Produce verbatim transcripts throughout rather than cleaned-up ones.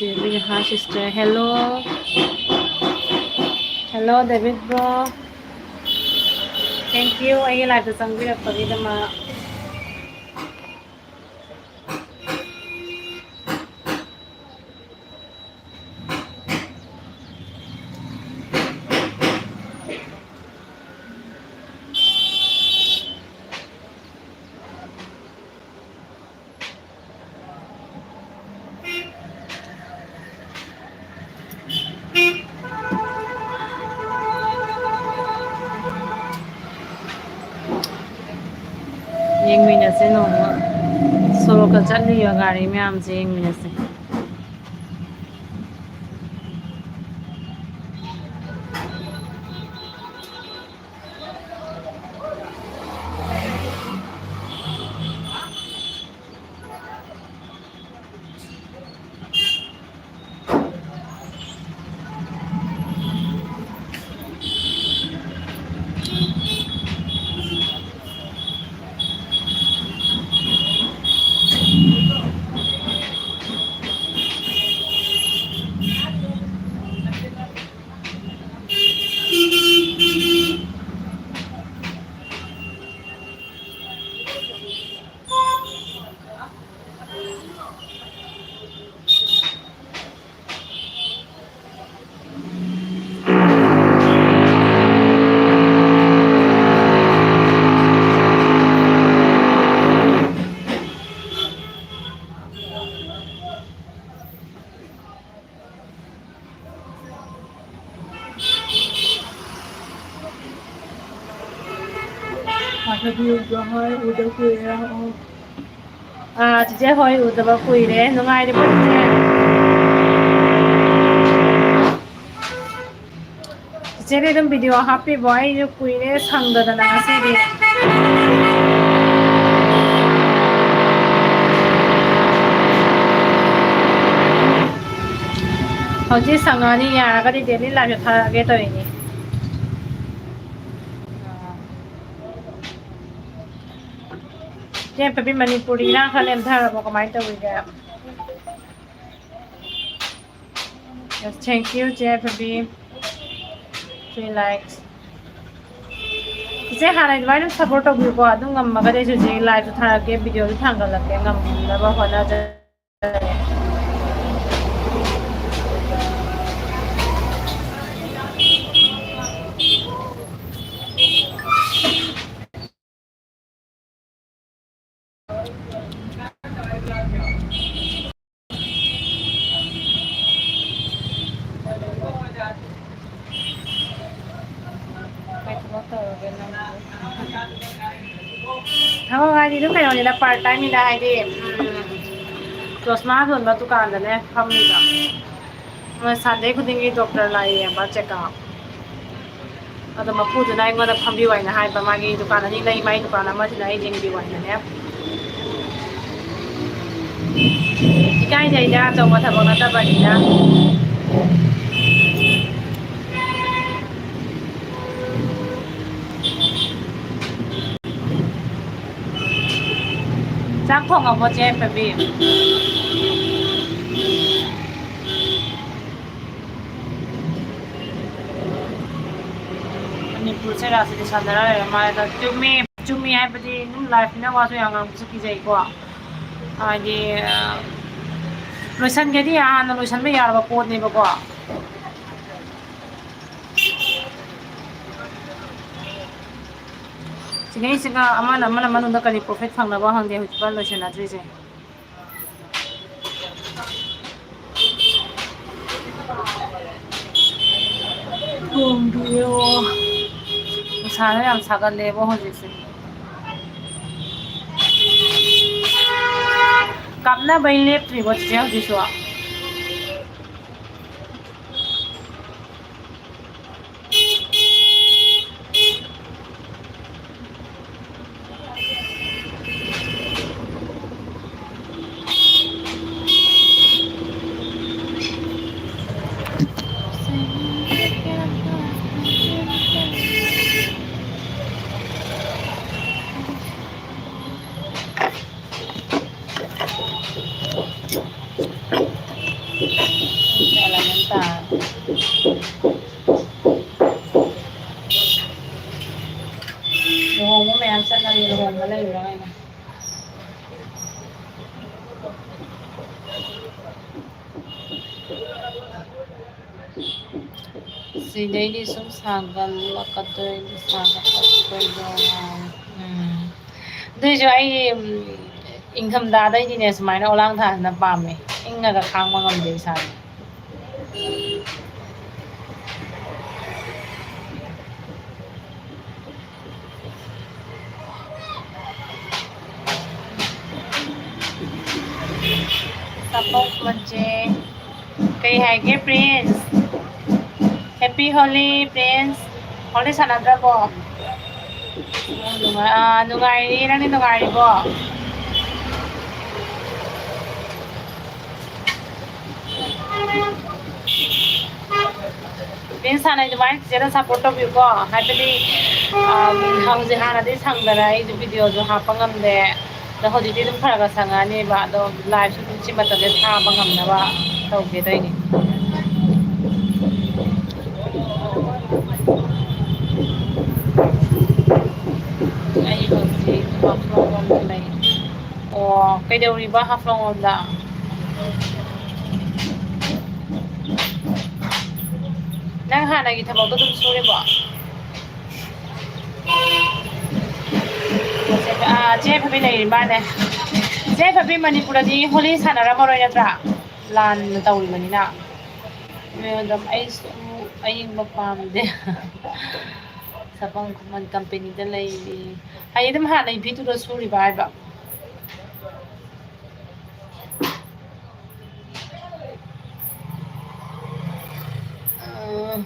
Hi sister, hello. Hello David bro, thank you ꯑꯩꯒꯤ live ꯇ ꯆꯪꯕꯤꯔꯛꯄꯒꯤꯗꯃꯛ꯫ ꯌꯦꯡꯃꯤꯟꯅꯁꯦ ꯅꯣꯡꯃ, ꯁꯣꯔꯣꯛꯇ ꯆꯠꯂꯤꯕ ꯒꯥꯔꯤ ꯃꯌꯥꯝꯁꯦ ꯌꯦꯡꯃꯤꯟꯅꯁꯦ꯫ ꯑꯥ, ꯆꯤꯆꯦ ꯍꯣꯏ ꯎꯗꯕ ꯀꯨꯏꯔꯦ꯫ ꯅꯨꯡꯉꯥꯏꯔꯤꯕꯣ ꯆꯤꯆꯦ? ꯆꯤꯆꯦꯗꯤ ꯑꯗꯨꯝ video ꯍꯥꯞꯄꯤꯕꯣ? ꯑꯩꯁꯨ ꯀꯨꯏꯔꯦ ꯁꯪꯗꯗꯅ ꯉꯁꯤꯗꯤ꯫ ꯍꯧꯖꯤꯛ ꯁꯪꯉꯅꯤ, ꯌꯥꯔꯒꯗꯤ daily live ꯊꯥꯔꯛꯑꯒꯦ ꯇꯧꯔꯤꯅꯦ꯫ ꯏꯆꯦ ꯄꯕꯤ, ꯃꯅꯤꯄꯨꯔꯗꯤ ꯏꯔꯥꯡ ꯈꯔ ꯅꯦꯝꯊꯔꯕꯣ? ꯀꯃꯥꯏꯅ ꯇꯧꯔꯤꯒꯦ? Thank you, ꯆꯦ ꯐꯕꯤ꯫ Three likes. ꯏꯆꯦ, ꯍꯥꯟꯅ ꯑꯗꯨꯃꯥꯏꯅ ꯑꯗꯨꯝ support ꯇꯧꯕꯤꯌꯨꯀꯣ꯫ ꯑꯗꯨꯝ ꯉꯝꯃꯒꯗꯤ ꯑꯩꯁꯨ ꯍꯧꯖꯤꯛ live ꯁꯨ ꯊꯥꯔꯛꯀꯦ, video ꯁꯨ ꯊꯥꯡꯒꯠꯂꯛꯀꯦ, ꯉꯝꯅꯕ ꯍꯣꯠꯅꯖꯔꯒꯦ꯫ ꯀꯩ ꯊꯕꯛ ꯇꯧꯔꯒꯦ ꯅꯪꯕꯨ? ꯊꯕꯛ ꯍꯥꯏꯗꯤ ꯑꯗꯨꯝ ꯀꯩꯅꯣꯅꯤꯗ, part time ꯅꯤꯗ, ꯍꯥꯏꯗꯤ, ꯎꯝ, ꯆꯣꯁꯃꯥ ꯌꯣꯟꯕ ꯗꯨꯀꯥꯟꯗꯅꯦ ꯐꯝꯃꯤꯕ꯫ ꯃꯣꯏ Sunday ꯈꯨꯗꯤꯡꯒꯤ doctor ꯂꯥꯛꯑꯦꯕ, checkup꯫ ꯑꯗꯣ ꯃꯄꯨꯗꯨꯅ ꯑꯩꯉꯣꯟꯗ ꯐꯝꯕꯤꯌꯨ ꯍꯥꯏꯅ ꯍꯥꯏꯕ, ꯃꯥꯒꯤ ꯗꯨꯀꯥꯟ ꯑꯅꯤ ꯂꯩ, ꯃꯥꯒꯤ ꯗꯨꯀꯥꯟ ꯑꯃꯁꯤꯅ ꯑꯩ ꯌꯦꯡꯕꯤꯌꯨ ꯍꯥꯏꯅꯅꯦ꯫ ꯏꯀꯥꯏꯖꯩꯗ, ꯑꯆꯧꯕ ꯊꯕꯛ ꯅꯠꯇꯕꯅꯤꯅ꯫ ꯆꯥꯛ ꯊꯣꯡꯉꯕꯣ, ꯆꯦ ꯄꯕꯤ? ꯃꯅꯤꯄꯨꯔꯁꯦ ꯔꯥꯖꯅꯤꯇꯤ ꯁꯥꯟꯅꯔ ꯂꯩꯔ ꯃꯥꯜꯂꯦꯗ꯫ ꯆꯨꯝꯃꯤ, ꯆꯨꯝꯃꯤ ꯍꯥꯏꯕꯗꯤ ꯑꯗꯨꯝ live ꯅꯤꯅ ꯋꯥꯁꯨ ꯌꯥꯝ ꯉꯥꯡꯕꯁꯨ ꯀꯤꯖꯩꯀꯣ꯫ ꯍꯥꯏꯗꯤ, ꯑ, ꯂꯣꯏꯁꯟꯒꯦꯗꯤ ꯍꯥꯟꯅ ꯂꯣꯏꯁꯟꯕ ꯌꯥꯔꯕ ꯄꯣꯠꯅꯦꯕꯀꯣ꯫ ꯁꯤꯒꯩꯁꯤꯒ ꯑꯃꯅ, ꯑꯃꯅ ꯃꯅꯨꯡꯗ ꯀꯔꯤ profit ꯐꯪꯅꯕ ꯈꯪꯗꯦ ꯍꯧꯖꯤꯛꯐꯥꯎ ꯂꯣꯏꯁꯟꯅꯗ꯭ꯔꯤꯁꯦ꯫ ꯊꯣꯡꯗ꯭ꯔꯤꯌꯦ꯫ ꯅꯨꯡꯁꯥꯁꯦ ꯌꯥꯝ ꯁꯥꯒꯠꯂꯦꯕ ꯍꯧꯖꯤꯛꯁꯦ꯫ ꯀꯥꯞꯅꯕꯩ ꯂꯦꯞꯇ꯭ꯔꯤꯕꯣ ꯆꯤꯆꯦ ꯍꯧꯖꯤꯛꯁꯨ? ꯄꯨꯡꯁꯦ eleven ꯇꯥꯔꯦ꯫ ꯂꯨꯍꯣꯡꯕ ꯃꯌꯥꯝ ꯆꯠꯅꯔꯤ, ꯂꯨꯍꯣꯡꯕ ꯂꯩꯕ꯭ꯔꯥ ꯍꯥꯏꯅ꯫ ꯁꯤꯗꯩꯗꯤ ꯁꯨꯝ ꯁꯥꯒꯠꯂꯛꯀꯗꯣꯏꯅꯤ, ꯁꯥꯒꯠꯂꯛꯄꯩꯗꯣ꯫ ꯎꯝ꯫ ꯑꯗꯨꯏꯁꯨ ꯑꯩ, ꯎꯝ, ꯏꯪꯊꯝꯊꯥꯗꯩꯗꯤꯅꯦ ꯁꯨꯃꯥꯏꯅ ꯑꯣꯂꯥꯡ ꯊꯥꯁꯤꯅ ꯄꯥꯝꯃꯦ꯫ ꯏꯪꯉꯒ ꯈꯥꯡꯕ ꯉꯝꯗꯦ ꯏꯁꯥꯁꯦ꯫ ꯁꯥꯄꯣꯛ ꯃꯆꯦ꯫ ꯀꯩ ꯍꯥꯏꯒꯦ, prince? Happy Holi, prince. Holi ꯁꯥꯟꯅꯗ꯭ꯔꯕꯣ? ꯅꯨꯡꯉꯥꯏ-, ꯑꯥ, ꯅꯨꯡꯉꯥꯏꯔꯤ꯫ ꯅꯪꯗꯤ ꯅꯨꯡꯉꯥꯏꯔꯤꯕꯣ? ꯄ꯭ꯔꯤꯟꯁ ꯁꯥꯟꯅꯩ ꯑꯗꯨꯃꯥꯏꯅ ꯆꯤꯆꯦꯗ support ꯇꯧꯕꯤꯌꯨꯀꯣ꯫ ꯍꯥꯏꯕꯗꯤ, ꯑꯥ, ꯍꯧꯖꯤꯛ ꯍꯥꯟꯅꯗꯤ ꯁꯪꯗꯅ ꯑꯩꯁꯨ video ꯁꯨ ꯍꯥꯞꯄ ꯉꯝꯗꯦ꯫ ꯑꯗꯣ ꯍꯧꯖꯤꯛꯇꯤ ꯑꯗꯨꯝ ꯈꯔ ꯈꯔ ꯁꯪꯉꯛꯑꯅꯦꯕ꯫ ꯑꯗꯣ live ꯁꯨ ꯑꯗꯨꯝ ꯁꯤ ꯃꯇꯝꯗ ꯊꯥꯕ ꯉꯝꯅꯕ ꯇꯧꯒꯦ ꯇꯧꯔꯤꯅꯤ꯫ ꯑꯩ ꯍꯧꯖꯤꯛ ꯍꯥꯐꯂꯣꯡ ꯂꯣꯝꯗ ꯂꯩ꯫ ꯑꯣ, ꯀꯩꯗꯧꯔꯤꯕ ꯍꯥꯐꯂꯣꯡ ꯂꯣꯝꯗ? ꯅꯪ ꯍꯥꯟꯅꯒꯤ ꯊꯕꯛꯇꯣ ꯑꯗꯨꯝ ꯁꯨꯔꯤꯕꯣ? ꯑꯥ, ꯆꯦ ꯐꯕꯤ ꯂꯩꯔꯤ ꯃꯥꯅꯦ꯫ ꯆꯦ ꯐꯕꯤ, ꯃꯅꯤꯄꯨꯔꯗꯗꯤ ꯍꯣꯂꯤ ꯁꯥꯟꯅꯔꯝꯃꯔꯣꯏ ꯅꯠꯇ꯭ꯔꯥ? ꯂꯥꯟꯅ ꯇꯧꯔꯤꯕꯅꯤꯅ꯫ ꯃꯦꯗꯥꯝ, ꯑꯩꯁꯨ ꯑꯌꯤꯡꯕ ꯄꯥꯝꯗꯦ꯫ ꯁꯥꯄꯝ ꯈꯨꯃꯟ company ꯗ ꯂꯩꯔꯤ꯫ ꯍꯥꯏꯗꯤ ꯑꯗꯨꯝ ꯍꯥꯟꯅꯩ ꯐꯤꯗꯨꯗ ꯁꯨꯔꯤꯕ ꯍꯥꯏꯕ꯫ ꯎꯝ꯫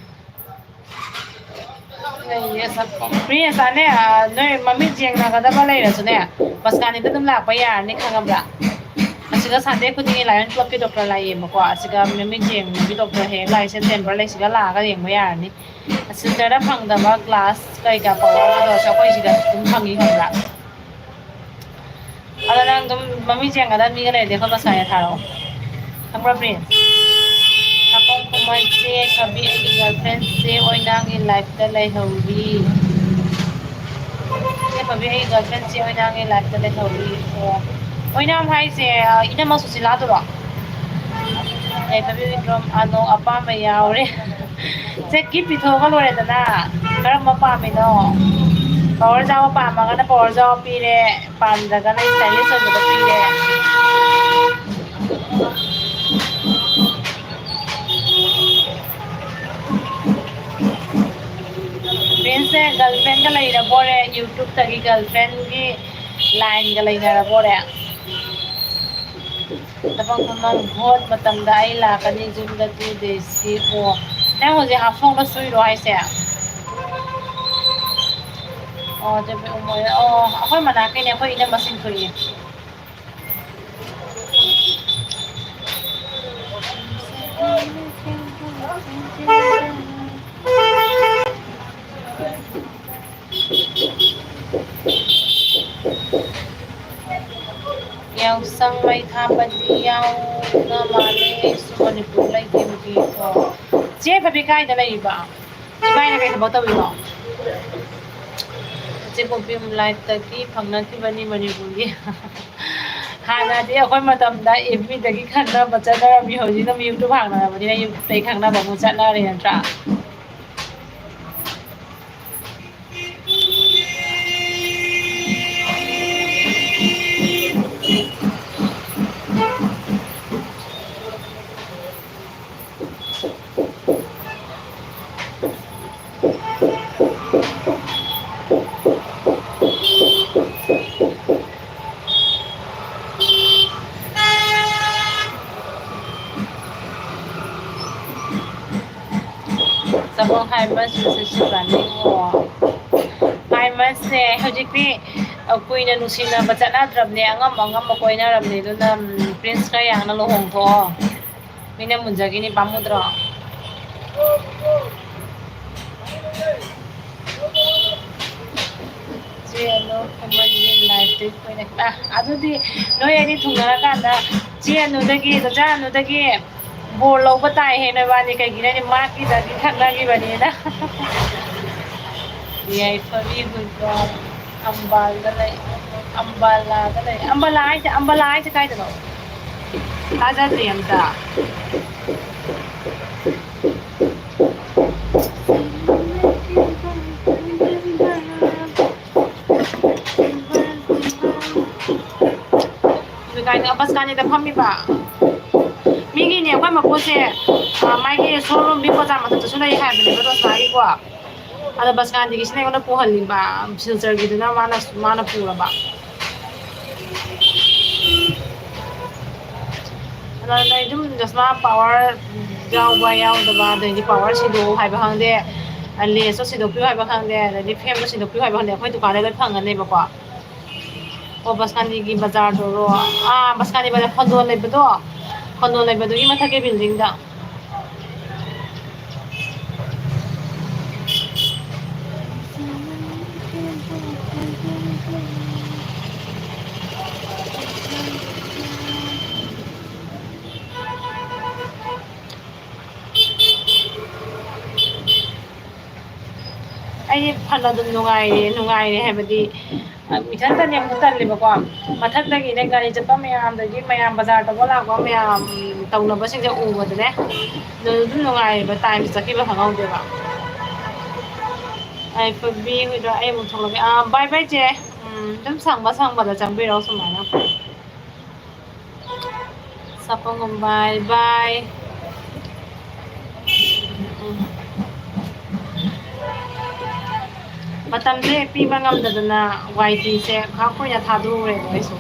ꯂꯩꯌꯦ ꯁꯥꯄꯝ꯫ ꯄ꯭ꯔꯤꯌꯦꯟꯁꯥꯅꯦ, ꯑ, ꯅꯣꯏ ꯃꯃꯤꯠ ꯌꯦꯡꯅꯒꯗꯕ ꯂꯩꯔꯁꯨꯅꯦ, ꯃꯁꯀꯥꯅꯤꯗ ꯑꯗꯨꯝ ꯂꯥꯛꯄ ꯌꯥꯔꯅꯤ, ꯈꯪꯉꯕ꯭ꯔꯥ? ꯑꯁꯤꯗ Sunday ꯈꯨꯗꯤꯡꯒꯤ Lion Club ꯀꯤ doctor ꯂꯥꯛꯑꯦꯕꯀꯣ꯫ ꯑꯁꯤꯗ ꯃꯃꯤꯠ ꯌꯦꯡꯕꯒꯤ doctor ꯍꯦꯛ ꯍꯦꯛ ꯂꯥꯛꯏꯁꯦ, ꯇꯦꯝꯕꯔ ꯂꯩꯁꯤꯒ ꯂꯥꯛꯑꯒ ꯌꯦꯡꯕ ꯌꯥꯔꯅꯤ꯫ Centre ꯗ ꯐꯪꯗꯕ glass ꯀꯩꯀꯥ power ꯒꯗꯣ ꯑꯩꯈꯣꯏ ꯁꯤꯗ ꯑꯗꯨꯝ ꯐꯪꯉꯤ, ꯈꯪꯕ꯭ꯔꯥ? ꯑꯗꯣ ꯅꯪ ꯑꯗꯨꯝ ꯃꯃꯤꯠ ꯌꯦꯡꯒꯗꯕ ꯃꯤꯒ ꯂꯩꯔꯗꯤ ꯑꯩꯈꯣꯏ ꯃꯁꯀꯥꯅꯤꯗ ꯊꯥꯔꯛꯑꯣ꯫ ꯈꯪꯕ꯭ꯔꯥ, ꯄ꯭ꯔꯤꯟꯁ? ꯃꯣꯏꯁꯦ ꯐꯕꯤ ꯑꯩꯒꯤ ꯒꯔꯜꯐ꯭ꯔꯦꯟꯁꯦ ꯑꯣꯏꯅꯥꯡꯒꯤ ꯂꯥꯏꯐꯇ ꯂꯩꯍꯧꯔꯤ꯫ ꯁꯦ ꯐꯕꯤ ꯑꯩꯒꯤ ꯒꯔꯜꯐ꯭ꯔꯦꯟꯁꯦ ꯑꯣꯏꯅꯥꯡꯒꯤ ꯂꯥꯏꯐꯇ ꯂꯩꯍꯧꯔꯤ꯫ ꯑꯣ, ꯑꯣꯏꯅꯥꯝ ꯍꯥꯏꯁꯦ, ꯑ, ꯏꯅꯝꯃ ꯁꯨꯁꯤꯂꯥꯗꯨꯔꯣ? ꯌꯥꯏꯐꯕꯤ ꯋꯤꯡꯗ꯭ꯔꯣꯝ, ꯑꯅꯣ ꯑꯄꯥꯝꯕ ꯌꯥꯎꯔꯦ꯫ ꯁꯦ ꯀꯤ ꯄꯤꯊꯣꯛꯑꯒ ꯂꯣꯏꯔꯦꯗꯅ꯫ ꯀꯔꯝꯕ ꯄꯥꯝꯃꯤꯅꯣ? ꯄꯋꯥꯔ ꯖꯥꯎ ꯄꯥꯝꯃꯒꯅ ꯄꯋꯥꯔ ꯖꯥꯎ ꯄꯤꯔꯦ, ꯄꯥꯝꯗ꯭ꯔꯒꯅ ꯁ꯭ꯇꯥꯏꯂꯤꯁ ꯑꯣꯏꯕꯗꯣ ꯄꯤꯔꯦ꯫ ꯄ꯭ꯔꯤꯟꯁꯁꯦ ꯒꯔꯜꯐ꯭ꯔꯦꯟꯒ ꯂꯩꯔꯕꯣꯔꯦ? ꯌꯨꯇ꯭ꯌꯨꯕꯇꯒꯤ ꯒꯔꯜꯐ꯭ꯔꯦꯟꯒꯤ ꯂꯥꯏꯟꯒ ꯂꯩꯅꯔꯕꯣꯔꯦ? ꯊꯕꯛ ꯃꯐꯝ ꯚꯣꯠ ꯃꯇꯝꯗ ꯑꯩ ꯂꯥꯛꯀꯅꯤ ꯌꯨꯝꯗ two days ꯁꯤ꯫ ꯑꯣ, ꯅꯪ ꯍꯧꯖꯤꯛ ꯍꯥꯞꯐꯣꯡꯗ ꯁꯨꯏꯔꯣ ꯍꯥꯏꯁꯦ? ꯑꯣ, ꯑꯗꯨꯗꯤ ꯎꯃꯣꯏ-, ꯑꯣ, ꯑꯩꯈꯣꯏ ꯃꯅꯥꯛꯀꯤꯅꯦ, ꯑꯩꯈꯣꯏ ꯏꯅꯝꯃ ꯁꯤꯟꯊꯣꯏꯅꯦ꯫ ꯌꯥꯎꯁꯪ ꯃꯩ ꯊꯥꯕꯗꯤ ꯌꯥꯎꯅ ꯃꯥꯜꯂꯦ, ꯑꯩꯁꯨ ꯃꯅꯤꯄꯨꯔ ꯂꯩꯇꯦꯕꯗꯤ꯫ ꯑꯣ꯫ ꯆꯦ ꯐꯕꯤ ꯀꯥꯏꯗ ꯂꯩꯔꯤꯕ? ꯏꯕꯥꯏꯅ ꯀꯩ ꯊꯕꯛ ꯇꯧꯔꯤꯅꯣ? ꯆꯦ ꯄꯣꯄꯤ ꯂꯥꯏꯐꯇꯒꯤ ꯐꯪꯅꯈꯤꯕꯅꯤ ꯃꯅꯤꯄꯨꯔꯒꯤ꯫ ꯍꯥꯟꯅꯗꯤ ꯑꯩꯈꯣꯏ ꯃꯇꯝꯗ ꯑꯦꯐ ꯕꯤꯗꯒꯤ ꯈꯪꯅꯕ ꯆꯠꯅꯔꯝꯃꯤ, ꯍꯧꯖꯤꯛꯅ ꯌꯨꯇ꯭ꯌꯨꯕ ꯍꯥꯡꯅꯔꯕꯅꯤꯅ ꯌꯨꯇ꯭ꯌꯨꯕꯇꯒꯤ ꯈꯪꯅꯕ ꯑꯃꯨꯛ ꯆꯠꯅꯔꯦ ꯅꯠꯇ꯭ꯔꯥ? ꯆꯕꯣꯜ ꯍꯥꯏꯕ ꯁꯤꯁꯨ ꯁꯤꯕꯅꯤꯀꯣ꯫ ꯍꯥꯏꯕꯁꯦ ꯍꯧꯖꯤꯛꯇꯤ, ꯑ, ꯀꯨꯏꯅ ꯅꯨꯡꯁꯤꯅꯕ ꯆꯠꯅꯗ꯭ꯔꯕꯅꯦ, ꯑꯉꯝ ꯑꯉꯝꯕ ꯀꯣꯏꯅꯔꯕꯅꯦ꯫ ꯑꯗꯨꯅ, ꯎꯝ, ꯄ꯭ꯔꯤꯟꯁꯀ ꯌꯥꯡꯅ ꯂꯨꯍꯣꯡꯊꯣꯛꯑꯣ꯫ ꯃꯤꯅ ꯃꯨꯟꯖꯈꯤꯅꯤ, ꯄꯥꯝꯃꯨꯗ꯭ꯔꯣ? ꯆꯦ ꯑꯅꯨ ꯈꯨꯃꯟꯒꯤ ꯂꯥꯏꯐꯇꯒꯤ ꯀꯣꯏꯅ-, ꯑ, ꯑꯗꯨꯗꯤ ꯅꯣꯏ ꯑꯅꯤ ꯊꯨꯡꯅꯔꯀꯥꯟꯗ ꯆꯦ ꯑꯅꯨꯗꯒꯤ, ꯆꯆꯥ ꯑꯅꯨꯗꯒꯤ ꯕꯣꯔ ꯂꯧꯕ ꯇꯥꯏꯍꯦ ꯅꯣꯏꯕꯥꯅꯤ, ꯀꯩꯒꯤꯅꯣꯗꯤ ꯃꯥꯒꯤꯗꯗꯤ ꯈꯠꯅꯈꯤꯕꯅꯤꯅ꯫ ꯌꯥꯏꯐꯕꯤ ꯍꯨꯏꯗꯣ ꯑꯝꯕꯥꯜꯗ ꯂꯩ, ꯑꯝꯕꯥꯂꯥꯗ ꯂꯩ꯫ ꯑꯝꯕꯥꯂꯥ ꯍꯥꯏꯁꯦ, ꯑꯝꯕꯥꯂꯥ ꯍꯥꯏꯁꯦ ꯀꯥꯏꯗꯅꯣ? ꯇꯥꯖꯗ꯭ꯔꯤ ꯑꯝꯇ꯫ ꯑꯗꯨ ꯀꯥꯏꯅ ꯕꯁ ꯀꯥꯟꯁꯤꯗ ꯐꯝꯃꯤꯕ ꯃꯤꯒꯤꯅꯦ, ꯑꯩꯈꯣꯏ ꯃꯄꯨꯁꯦ, ꯑ, ꯃꯥꯒꯤ showroomꯒꯤ ꯕꯖꯥꯔ ꯃꯊꯛꯇꯁꯨ ꯂꯩ ꯍꯥꯏꯕꯅꯦꯕ ꯔꯣꯁꯅꯥꯒꯤꯀꯣ꯫ ꯑꯗꯣ ꯕꯁ ꯀꯥꯟꯁꯤꯒꯤꯁꯤꯅ ꯑꯩꯉꯣꯟꯗ ꯄꯨꯍꯜꯂꯤꯕ, ꯁꯤꯜꯆꯔꯒꯤꯗꯨꯅ ꯃꯥꯅ, ꯃꯥꯅ ꯄꯨꯔꯕ꯫ ꯑꯗꯨꯅ ꯑꯩ ꯑꯗꯨꯝ ꯆꯁꯃꯥ power ꯌꯥꯎꯕ ꯌꯥꯎꯗꯕ, ꯑꯗꯩꯗꯤ power ꯁꯤꯗꯣꯛꯎ ꯍꯥꯏꯕ ꯈꯪꯗꯦ, ꯂꯦꯟꯁꯇꯣ ꯁꯤꯗꯣꯛꯄꯤꯌꯨ ꯍꯥꯏꯕ ꯈꯪꯗꯦ, ꯑꯗꯩꯗꯤ frameꯗꯣ ꯁꯤꯗꯣꯛꯄꯤꯌꯨ ꯍꯥꯏꯕ ꯈꯪꯗꯦ, ꯑꯩꯈꯣꯏ ꯗꯨꯀꯥꯟꯗ ꯂꯣꯏ ꯐꯪꯒꯅꯦꯕꯀꯣ꯫ ꯑꯣ, ꯕꯁꯀꯥꯅꯤꯒꯤ ꯕꯖꯥꯔꯗꯨꯔꯣ? ꯑꯥ, ꯕꯁꯀꯥꯅꯤ ꯕꯖꯥꯔ, ꯈꯣꯟꯗꯣꯟ ꯂꯩꯕꯗꯣ, ꯈꯣꯟꯗꯣꯟ ꯂꯩꯕꯗꯨꯒꯤ ꯃꯊꯛꯀꯤ buildingꯗ꯫ ꯑꯩ ꯐꯅ ꯑꯗꯨꯝ ꯅꯨꯡꯉꯥꯏꯔꯦ, ꯅꯨꯡꯉꯥꯏꯔꯦ ꯍꯥꯏꯕꯗꯤ, ꯑ, ꯏꯊꯟꯇꯅꯦ ꯑꯃꯨꯛ ꯇꯜꯂꯦꯕꯀꯣ꯫ ꯃꯊꯛꯇꯒꯤꯅꯦ ꯒꯥꯔꯤ ꯆꯠꯄ ꯃꯌꯥꯝꯗꯒꯤ ꯃꯌꯥꯝ ꯕꯖꯥꯔ ꯇꯧꯕ ꯂꯥꯛꯄ ꯃꯌꯥꯝ ꯇꯧꯅꯕꯁꯤꯡꯁꯦ ꯎꯕꯗꯅꯦ ꯑꯗꯨꯝ ꯅꯨꯡꯉꯥꯏꯔꯦꯕ, time ꯆꯠꯈꯤꯕ ꯈꯪꯍꯧꯗꯦꯕ꯫ ꯑꯩ ꯐꯨꯠꯕꯤ ꯍꯨꯏꯗꯣ ꯑꯩ ꯑꯃꯨꯛ ꯊꯣꯛꯂꯛꯀꯦ꯫ ꯑꯥ, bye bye ꯆꯦ꯫ ꯎꯝ, ꯑꯗꯨꯝ ꯁꯪꯕ ꯁꯪꯕꯗ ꯆꯪꯕꯤꯔꯛꯑꯣ ꯁꯨꯃꯥꯏꯅ꯫ ꯁꯥꯄꯣꯡꯒꯨꯝꯕ, bye bye꯫ ꯎꯝ꯫ ꯃꯇꯝꯁꯦ ꯄꯤꯕ ꯉꯝꯗꯗꯅ ꯋꯥꯏ ꯇꯤꯁꯦ ꯉꯥꯏꯍꯥꯛ ꯀꯨꯏꯅ ꯊꯥꯗꯣꯛꯎꯔꯦꯕ ꯑꯩꯁꯨ꯫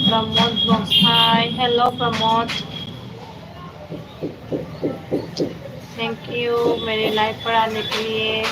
प्रमोद गोसाई, hello प्रमोद। Thank you मेरे लाइव पर आने के लिए।